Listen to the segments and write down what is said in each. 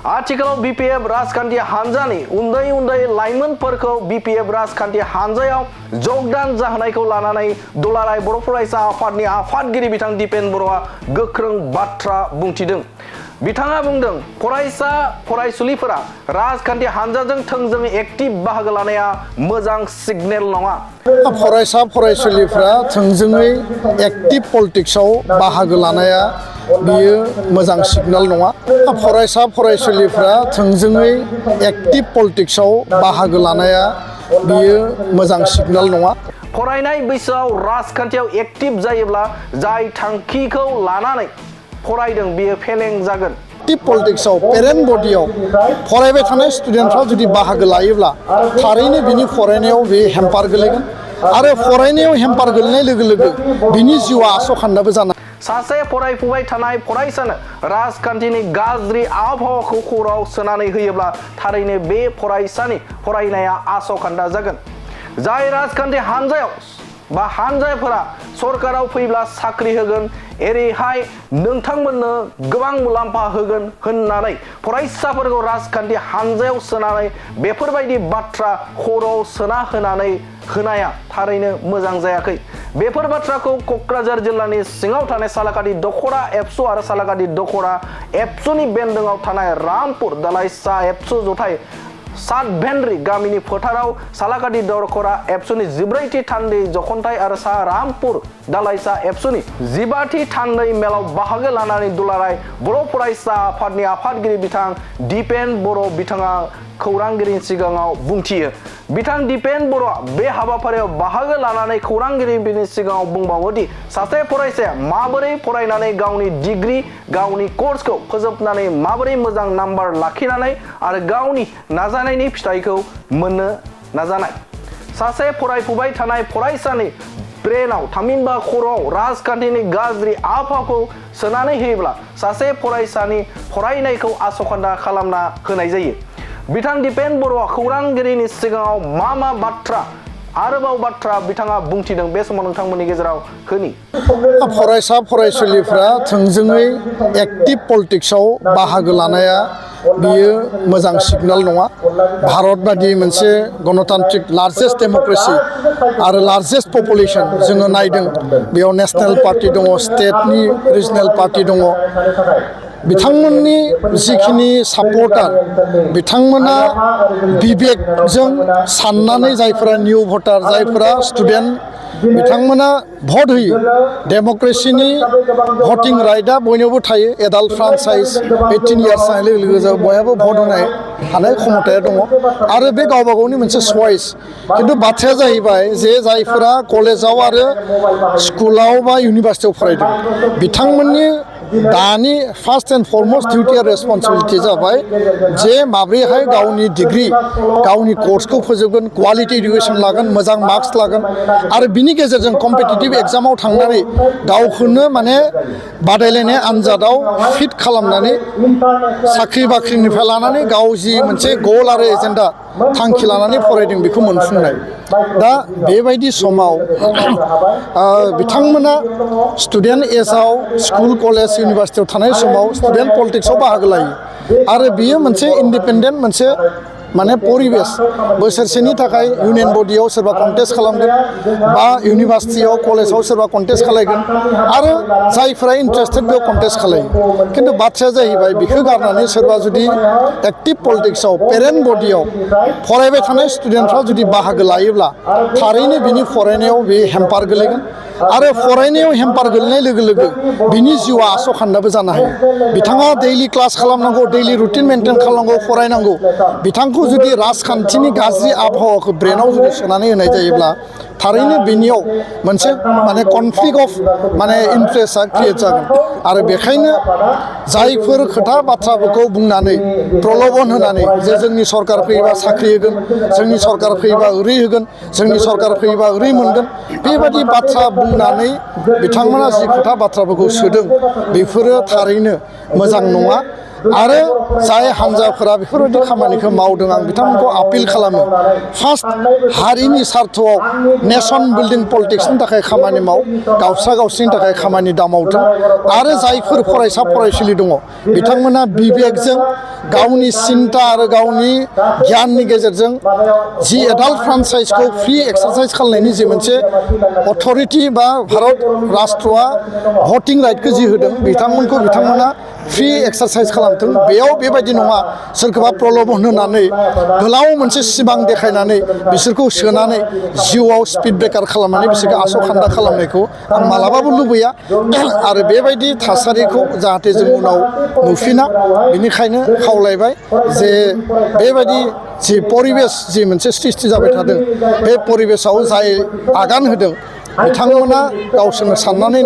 आथिखालाव बीपीएफ राजखान्थि हानजानि उन्दै लाइमोनफोरखौ बीपीएफ राजखान्थि हानजायाव जगदान जाहोनायखौ लानानै दुलाराय बर' फरायसा आफादनि आफादगिरि बिथां दिपेन बर'आ गोख्रों बाथ्रा बुंथिदों। बिथाङा बुंदों, फरायसा फरायसुलिफोरा राजखान्थि हानजाजों थोंजों एक्टिभ बाहागो लानाया मोजां सिगनेल नङा। फरायसा फरायसुलिफोरा थोंजोङै एक्टिभ पलिटिक्सआव बाहागो लानाया बियो मोजां सिगनेल नङा। फरायसा फरायसुलिफोरा थोंजोङै एक्टिभ पलिटिक्सआव बाहागो लानाया बियो मोजां सिगनेल नङा। फरायनाय बैसोआव राजखान्थियाव एक्टिभ जायोब्ला जाय थांखिखौ लानानै फरायदों बियो फेलें जागोन। एक्टिभ पलिटिक्सआव पेरेन्ट बडियाव फरायबाय थानाय स्टुडेन्टफ्रा जुदि बाहागो लायोब्ला थारैनो बिनि फरायनायाव बे हेम्पार गोलैगोन आरो फरायनायाव हेम्पार गोलैनाय लोगो लोगो बिनि जिउआ आसखान्दाबो जानो। सासे फरायफुबाय थानाय फरायसानो राजखान्थिनि गाज्रि आबहावाखौ खर'आव सोनानै होयोब्ला थारैनो बे फरायसानि फरायनाया आसखान्दा जागोन। जाय राजखान्थि हानजायाव बा हानजाफोरा सरकाराव फैब्ला साख्रि होगोन, एरैहाय नोंथांमोननो गोबां मुलाम्फा होगोन होननानै फरायसाफोरखौ राजखान्थि हानजायाव सोनानै बेफोरबायदि बाथ्रा खर'आव सोना होनाया थारैनो मोजां जायाखै। बेफोर बाथ्राखौ क'क्राझार जिल्लानि सिङाव थानाय सालाकाटि दख'रा एबसु आरो सालाकाटि दख'रा एबसुनि बेन्दोङाव थानाय रामपुर दालाइसा एबसु जथाय सातभेन्द्रि गामिनि फोथाराव सालाकाटि दख'रा एबसुनि 14थि थान्दै जखनथाइ आरो साहा रामपुर दालाइसा एबसुनि 15थि थान्दै मेलाव बाहागो लानानै दुलाराय बर' फरायसा आफादनि आफादगिरि बिथां दिपेन बर' बिथाङा खौरांगिरिनि सिगाङाव बुंथियो। बिथां दिपेन बर'आ बे हाबाफारियाव बाहागो लानानै खौरांगिरिनि सिगाङाव बुंबावो दि सासे फरायसाया माबोरै फरायनानै गावनि डिग्री गावनि कर्सखौ फोजोबनानै माबोरै मोजां नाम्बार लाखिनानै आरो गावनि नाजानायनि फिथाइखौ मोननो नाजानाय। सासे फरायफुबाय थानाय फरायसानि ब्रेनाव थामहिनबा खर'आव राजखान्थिनि गाज्रि आबहावाखौ सोनानै होयोब्ला सासे फरायसानि फरायनायखौ आसखान्दा खालामना होनाय जायो। बिथां दिपेन बर'आ खौरांगिरिनि सिगाङाव मा आरोबाव बाथ्रा बिथाङा बुंथिदों बे समाव नोंथांमोननि गेजेराव होनि। फरायसा फरायसुलिफ्रा थोंजोङै एक्टिभ पलिटिक्सआव बाहागो लानाया बियो मोजां सिगनेल नङा। भारत बादि मोनसे गणतान्त्रिक लार्जेस्ट डेम'क्रेसि आरो लार्जेस्ट पपुलेसन जोङो नायदों, बेयाव नेशनेल पार्टि दङ, स्टेटनि रिजनेल पार्टि दङ। बिथांमोननि जिखिनि सापर्टार बिथांमोना बिबेकजों साननानै जायफोरा निउ भटार जायफोरा स्टुडेन्ट बिथांमोना भट होयो। डेम'क्रेसिनि भटिं राइटआ बयनावबो थायो। एडाल्ट फ्रान्चाइज 18 इयार्स जानाय लोगो लोगो बयहाबो भट होनाय हानाय क्षमताया दङ आरो बे गावबा गावनि मोनसे चइस। खिन्थु बाथ्राया जाहैबाय जे जायफोरा कलेजाव आरो स्कुलाव बा इउनिभार्सिटियाव फरायदों बिथांमोननि दानि फार्स्ट एन्ड फरमस्ट डिउटि आरो रेसपन्सिबिलिटि जाबाय जे माब्रैहाय गावनि डिग्री गावनि कर्सखौ फोजोबगोन, क्वालिटि इडुकेसन लागोन, मोजां मार्क्स लागोन आरो बिनि गेजेरजों कम्पिटिटिभ एग्जामाव थांनानै गावखौनो माने बादायलायनाय आनजादाव फिट खालामनानै साख्रि बाख्रिनिफ्राय लानानै गाव जि मोनसे गल आरो एजेन्डा थांखि लानानै फरायदों बेखौ मोनफुंनाय। दा बेबायदि समाव बिथांमोना स्टुडेन्ट एजआव स्कुल कलेज इउनिभार्सिटियाव थानाय समाव स्टुडेन्ट पलिटिक्सआव बाहागो लायो आरो बियो मोनसे इन्डिपेन्डेन्ट मोनसे माने परिबेस। बोसोरसेनि थाखाय इउनियन बडियाव सोरबा कन्टेस्ट खालामगोन बा इउनिभार्सिटियाव कलेजाव सोरबा कन्टेस्ट खालायगोन आरो जायफोरा इन्टारेस्टेड बेयाव कन्टेस्ट खालायो। खिन्थु बाथ्राया जाहैबाय बेखौ गारनानै सोरबा जुदि एक्टिभ पलिटिक्सआव पेरेन्ट बडियाव फरायबाय थानाय स्टुडेन्टफ्रा जुदि बाहागो लायोब्ला थारैनो बिनि फरायनायाव बे हेम्पार गोलैगोन आरो फरायनायाव हेम्पार गोलैनाय लोगो लोगो बिनि जिउआ आसखान्दाबो जानो हायो। बिथाङा दैलि क्लास खालामनांगौ, दैलि रुटिन मेनटेन खालामनांगौ, फरायनांगौ। बिथांखौ जुदि राजखान्थिनि गाज्रि आबहावाखौ ब्रेनाव जुदि सोनानै होनाय जायोब्ला थारैनो बेनियाव मोनसे माने कनफ्लिक्ट अफ माने इन्ट्रेस्टआ क्रिएट जागोन आरो बेखायनो जायफोर खोथा बाथ्राफोरखौ बुंनानै प्रल'भन होनानै जे जोंनि सरकार फैयोबा साख्रि होगोन, जोंनि सरकार फैयोबा ओरै होगोन, जोंनि सरकार फैयोबा ओरै मोनगोन, बेबायदि बाथ्रा बुंनानै बिथांमोना जि खोथा बाथ्राफोरखौ सोदों बेफोरो थारैनो मोजां नङा आरो जाय हान्जाफोरा बेफोरबायदि खामानिखौ मावदों आं बिथांमोनखौ आपिल खालामो फार्स्ट हारिनि सार्थआव नेसन बिल्डिं पलिटिक्सनि थाखाय खामानि माव गावस्रा गावस्रिनि थाखाय खामानि दामावथों आरो जायफोर फरायसा फरायसुलि दङ बिथांमोना बिबेकजों गावनि सिन्ता आरो गावनि गियाननि गेजेरजों जि एडाल्ट फ्रान्चाइजखौ फ्रि एक्सारसाइज खालामनायनि जि मोनसे अथरिटि बा भारत राष्ट्रआ भटिं राइटखौ जि होदों बिथांमोना फ्रि एक्सारसाइज खालामथों बेयाव बेबायदि नङा सोरखौबा प्रल'भन होनानै गोलाव मोनसे सिमां देखायनानै बिसोरखौ सोनानै जिउआव स्पिड ब्रेकार खालामनानै बिसोरखौ आस'खान्दा खालामनायखौ आं मालाबाबो लुबैया आरो बेबायदि थासारिखौ जाहाथे जों उनाव नुफिना बेनिखायनो खावलायबाय जे बेबायदि जि परिबेस जि मोनसे सृष्टि जाबाय थादों बे परिबेसाव जाय आगान होदों बिथांमोना गावसोरनो साननानै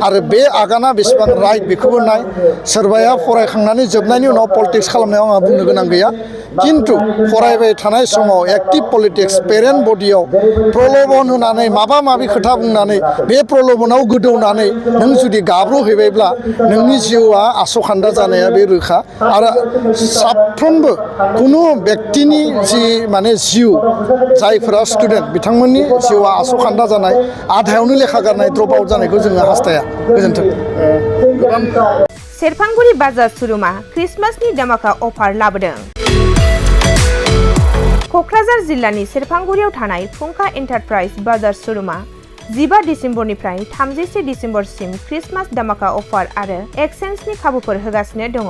आरो बे आगाना बेसेबां राइट बेखौबो नाय सोरबाया फरायखांनानै जोबनायनि उनाव पलिटिक्स खालामनायाव आंहा बुंनो गोनां गैया किन्तु फरायबाय थानाय समाव एक्टिभ पलिटिक्स पेरेन्ट बडियाव प्रल'भन होनानै माबा माबि खोथा बुंनानै बे प्रल'भनाव गोदौनानै नों जुदि गाब्र'हैबायब्ला नोंनि जिउआ आस'खान्दा जानाया बे रोखा आरो साफ्रोमबो कुनु व्यक्तिनि जि माने जिउ जायफोरा स्टुडेन्ट बिथांमोननि जिउआ आस'खान्दा जानाय आधायावनो लेखा गारनाय ड्रप आउट जानायखौ जोङो हास्थाया गोजोन्थों सेरफांगुरि बाजार श'रुमा क्रिसमासनि दामाका अफार लाबोदों क'क्राझार जिल्लानि सेरफांगुरियाव थानाय फुंखा एन्टारप्राइज बाजार श'रुमा 15 डिसेम्बरनिफ्राय 31 डिसेम्बरसिम क्रिसमास दामाका अफार आरो एक्सचेन्जनि खाबुफोर होगासिनो दङ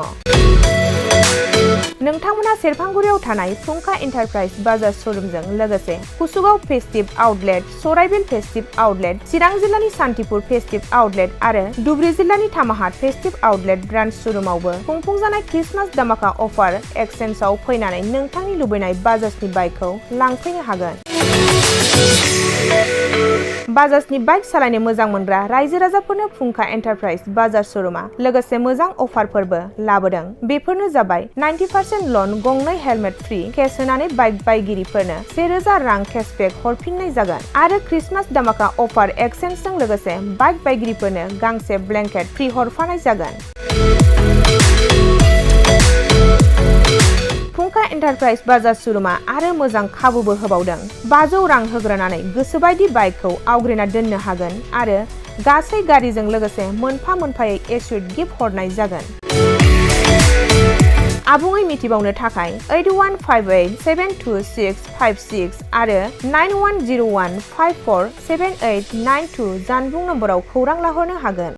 नोंथांमोना सेरफांगुरियाव थानाय फुंखा एन्टारप्राइज बाजार श'रुमजों लोगोसे कुसुगाव फेस्टिभ आउटलेट सराइबिल फेस्टिभ आउटलेट चिरां जिल्लानि सान्तिपुर फेस्टिभ आउटलेट आरो धुबरी जिल्लानि थामाहाट फेस्टिभ आउटलेट ब्रान्च श'रुमावबो खुंफुंजानाय क्रिसमास दामाका अफार एक्सचेन्जआव फैनानै नोंथांनि लुबैनाय बाजाजनि बाइकखौ लांफैनो हागोन बाजाजनि बाइक सालायनो मोजां मोनग्रा रायजो राजाफोरनो फुंखा एन्टारप्राइज बाजार श'रुमा लोगोसे मोजां अफारफोरबो लाबोदों बेफोरनो जाबाय 90% लन गंनै हेलमेट फ्रि केस होनानै बाइक बायगिरिफोरनो 1000 रां केशबेक हरफिननाय जागोन आरो क्रिसमास दामाका अफार एक्सचेन्जजों लोगोसे बाइक बायगिरिफोरनो गांसे ब्लेंकेट फ्रि हरफानाय जागोन फुंखा एन्टारप्राइज बाजार श'रुमा आरो मोजां खाबुबो होबावदों 500 रां होग्रोनानै गोसोबायदि बाइकखौ आवग्रिना दोननो हागोन आरो गासै गारिजों लोगोसे मोनफा मोनफायै एस्युड गिफ्ट हरनाय जागोन आबुङै मिथिबावनो थाखाय 8158726656 आरो 9101547892 जानबुं नम्बराव खौरां लाहरनो हागोन